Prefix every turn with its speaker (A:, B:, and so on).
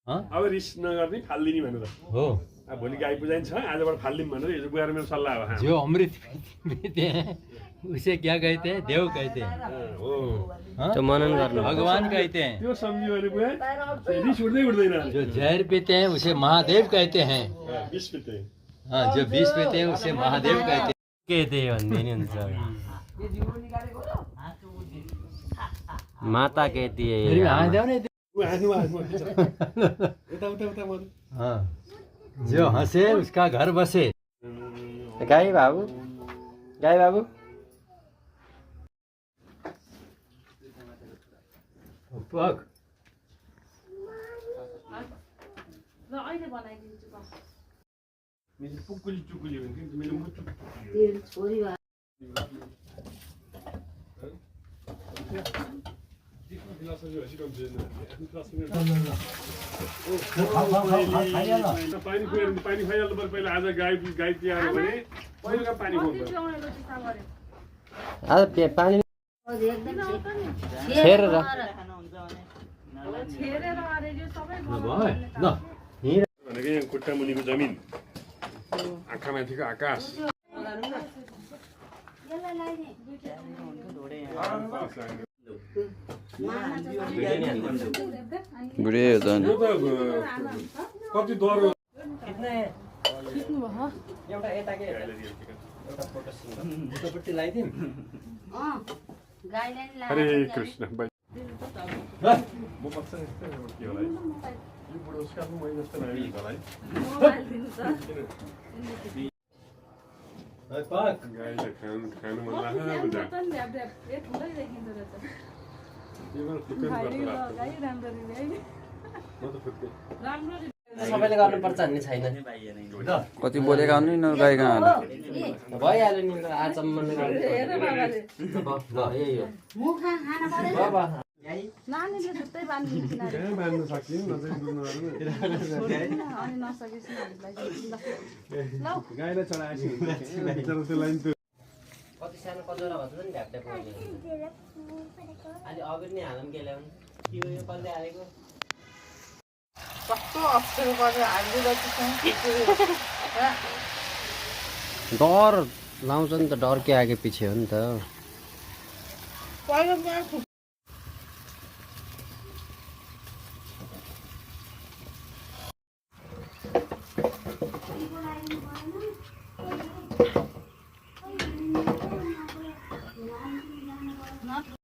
A: अब रिस नगर्ने फाल्दिने भनेर
B: हो
A: अब भोलि गाई पुजाइन्छ आजबाट फाल्दिउँ भनेर हिजो गएर मेरो सल्लाह हो
B: जो अमृत पीते हैं उसे क्या कहते हैं देव कहते हैं
A: हो
B: हाँ?
C: त्यो मनन गर्नु
B: भगवान कहते हैं
A: त्यो सम्झ्यो भने पुरा रिस उठ्दै उठ्दैन
B: जो जहर पीते हैं उसे महादेव कहते हैं
A: विष पिते
B: हाँ जो विष पीते हैं उसे महादेव कहते हैं
C: कहते भन्ने नि हुन्छ माता कहती है
B: फेरि हाँस्दैौ नि
A: हाँस्नु उता उता उता मत
B: हाँ जो हंसे उसका घर बसे
C: गाई बाबु
B: पक
A: मेरो पुकुली चुकुली भने मेरो मुटु पानी खाइहाल्नु पर्यो पहिला आज गाई तिहार हो भने पहिला पानी खुवाउनु पर्यो
C: आज पानी छेरेर
A: भनेको यहाँ खुट्टा मुनिको जमिन आँखा माथिको आकाश
C: बुढे हो त
A: यो त कति डर हरे कृष्ण म पर्छ के होला यो बुढो उसका मैले जस्तो नआइन्छ होला गाईले खानु मन लाग्छ बुझा
C: सबैले गर्नुपर्छ भन्ने छैन
D: कति बोलेका हुन् नि गाई गाउँले
C: भइहाल्यो नि आचम्म
E: नानीले छुट्टै बाँध्नु
A: कहाँ बाँध्न सकियो नजर डुब्नु
E: अनि नसकेपछि
A: गाईलाई चढाएपछि त्यसलाई
C: कति सानो कजरा भन्छ नि ढ्याप ढ्याप गर्ने अहिले अबिर नि हालम के ल्याउनु के हो यो कसले हालेको
E: कस्तो अप्ठ्यारो गरेर हालिदिरहेको
C: डर लाउँछ नि त डर के आगे पछि हो नि त
E: पहिलो बिहा खुब